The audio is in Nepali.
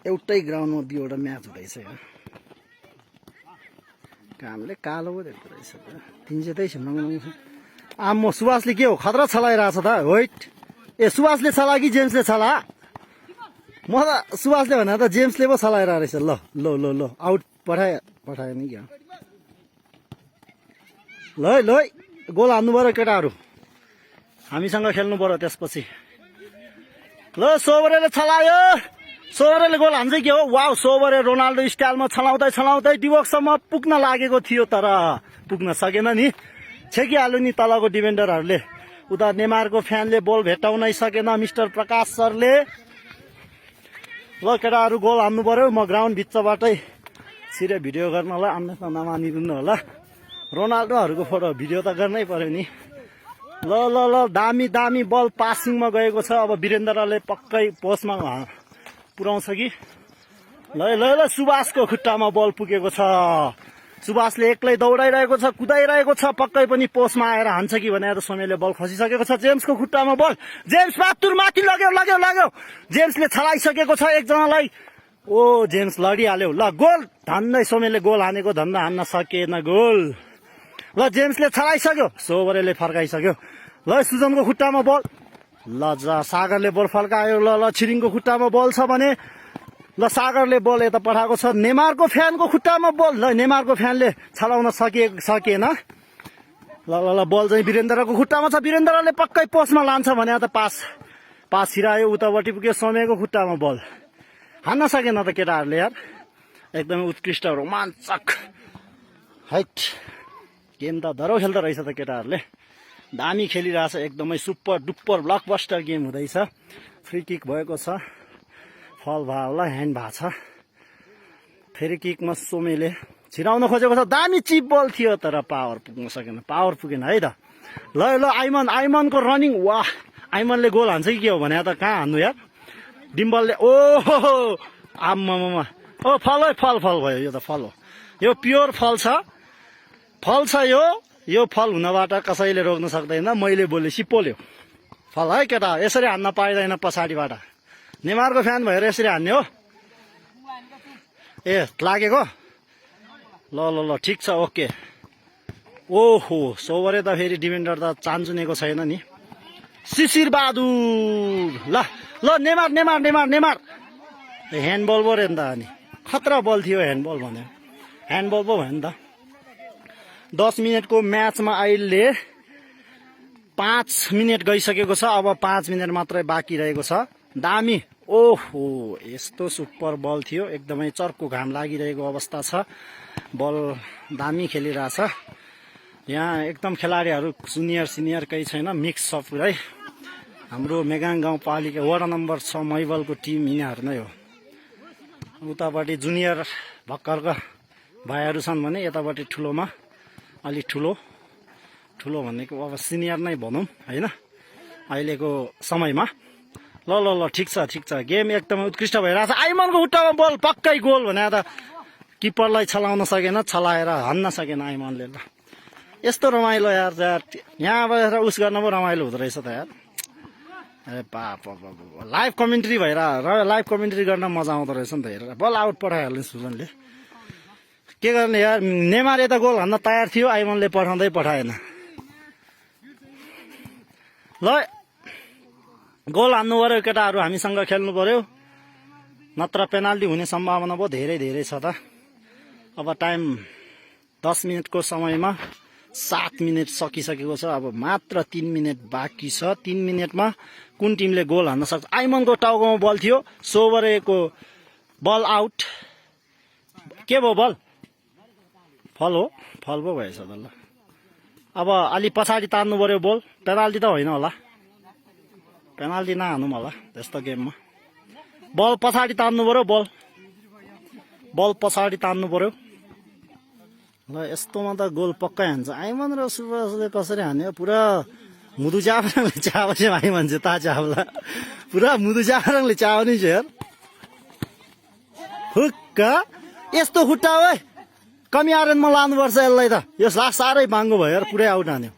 एउटै ग्राउन्डमा दुईवटा म्याच हुँदैछ यहाँ कामले कालो पो देख्दो रहेछ त 323 आम्मो सुभाषले के हो खतरा छलाइरहेछ त होइट ए सुभाषले छला कि जेम्सले छला म त सुभाषले भने त जेम्सले पो छलाइरहेको रहेछ ल ल ल ल आउट पठायो नि क्या ल ल गोल हान्नु पर्यो केटाहरू हामीसँग खेल्नु पर्यो त्यसपछि ल सोबरेले छलायो सोबरेले गोल हान्छ के हो वाउ सोबरे रोनाल्डो स्टाइलमा छलाउँदै डिबक्ससम्म पुग्न लागेको थियो तर पुग्न सकेन नि छेकिहाल्यो नि तलको डिफेन्डरहरूले उता नेमारको फ्यानले बल भेट्टाउनै सकेन मिस्टर प्रकाश सरले ल केटाहरू गोल हान्नु पर्यो म ग्राउन्ड भित्रबाटै सिधै भिडियो गर्नलाई अन्यथा नमानिदिनु होला रोनाल्डोहरूको फोटो भिडियो त गर्नै पर्यो नि ल ल ल दामी बल पासिङमा गएको छ अब वीरेन्द्रले पक्कै पोस्टमा पुर्याउँछ कि ल ल ल सुभाषको खुट्टामा बल पुगेको छ सुभाषले एक्लै दौडाइरहेको छ कुदाइरहेको छ पक्कै पनि पोस्टमा आएर हान्छ कि भनेर सोमेले बल खसिसकेको छ जेम्सको खुट्टामा बल जेम्स बातुर माथि लग्यो जेम्सले छलाइसकेको छ एकजनालाई ओ जेम्स लडिहाल्यो ल गोल धन्दै सोमेले गोल हानेको धन्दा हान्न सकेन गोल ल जेम्सले छलाइसक्यो सोबरेले फर्काइसक्यो ल सुजनको खुट्टामा बल ल सागरले बल फर्कायो ल छिरिङको खुट्टामा बल छ भने ल सागरले बल यता पठाएको छ नेमारको फ्यानको खुट्टामा बल ल नेमारको फ्यानले छलाउन सकेन ल ल ल बल चाहिँ वीरेन्द्रको खुट्टामा छ वीरेन्द्रले पक्कै पोस्टमा लान्छ भने त पास छिरायो उतापट्टि पुग्यो सोमेको खुट्टामा बल हान्न सकेन त केटाहरूले यार एकदमै उत्कृष्ट रोमाञ्चक हाइट गेम त धरो खेल्दो रहेछ त केटाहरूले दामी खेलिरहेछ एकदमै सुपर डुपर ब्लकबस्टर गेम हुँदैछ फ्री किक भएको छ फल भयो होला ह्यान्ड भएको छ फेरि किकमा सोमेले छिराउन खोजेको छ दामी चिप बल थियो तर पावर पुग्न सकेन पावर पुगेन है त ल ल आइमनको रनिङ वाह आइमनले गोल हान्छ कि के हो भने त कहाँ हान्नु यार डिम्बलले ओहो आम्मामा ओ फल भयो यो त फल हो यो प्योर फल छ यो फल हुनबाट कसैले रोक्न सक्दैन मैले बोलेपछि पोल्यो फल है केटा यसरी हान्न पाइँदैन पछाडिबाट नेमारको फ्यान भएर यसरी हान्ने हो ए लागेको ल ठिक छ ओके ओहो सोबरे त फेरि डिफेन्डर त चान्चुनेको छैन नि शिशिर बहादुर ल नेमार ह्यान्डबल पो रे नि त अनि खतरा बल थियो ह्यान्डबल भन्यो ह्यान्डबल पो भयो नि त 10 मिनटको म्याचमा अहिले 5 मिनट गइसकेको छ अब 5 मिनट मात्रै बाँकी रहेको छ दामी ओहो यस्तो सुपर बल थियो एकदमै चर्को घाम लागिरहेको अवस्था छ बल दामी खेलिरहेछ यहाँ एकदम खेलाडीहरू जुनियर सिनियर केही छैन मिक्स छ पुरै हाम्रो मेगाङ गाउँपालिका वडा नम्बर 6 मैबलको टिम यिनीहरू नै हो उतापट्टि जुनियर भर्खरका भाइहरू छन् भने यतापट्टि ठुलोमा अलि ठुलो भनेको अब सिनियर नै भनौँ होइन अहिलेको समयमा ल ठिक छ गेम एकदमै उत्कृष्ट भइरहेछ आइमनको खुट्टामा बल पक्कै गोल भने त किपरलाई छलाउन सकेन छलाएर हान्न सकेन आइमनले ल यस्तो रमाइलो यार यहाँ बसेर उस गर्न पो रमाइलो हुँदो रहेछ त यार अरे बाप लाइभ कमेन्ट्री लाइभ कमेन्ट्री गर्न मजा आउँदो रहेछ नि त हेरेर बल आउट पठाइहाल्ने सुजनले के गर्ने यार नेमार यता गोल हान्न तयार थियो आइमनले पठाएन ल गोल हान्नु पर्यो केटाहरू हामीसँग खेल्नु पर्यो नत्र पेनाल्टी हुने सम्भावना पो धेरै छ त अब टाइम 10 मिनटको समयमा 7 मिनट सकिसकेको छ अब मात्र 3 मिनट बाँकी छ 3 मिनटमा कुन टिमले गोल हान्न सक्छ आइमनको टाउकोमा बल थियो सोबरेको बल आउट के भयो बल फल पो भएछ त ल अब अलि पछाडि तान्नु पर्यो बल पेनाल्टी त होइन होला पेनाल्टी नहानौँ होला त्यस्तो गेममा बल पछाडि तान्नु पर्यो बल पछाडि तान्नु पर्यो ल यस्तोमा त गोल पक्कै हान्छ आइमन र सुभाषले कसरी हान्यो पुरा मुदु चाबरङले चाबे आइमन चाहिँ ता चाब्ला पुरा मुदु चाबरङले चाब्ने छ यार हुक्क यस्तो खुट्टा ओए कमी आरेनमा लानुपर्छ यसलाई त यो साह्रै बाङ्गो भयो यार पुरै आउट हान्यो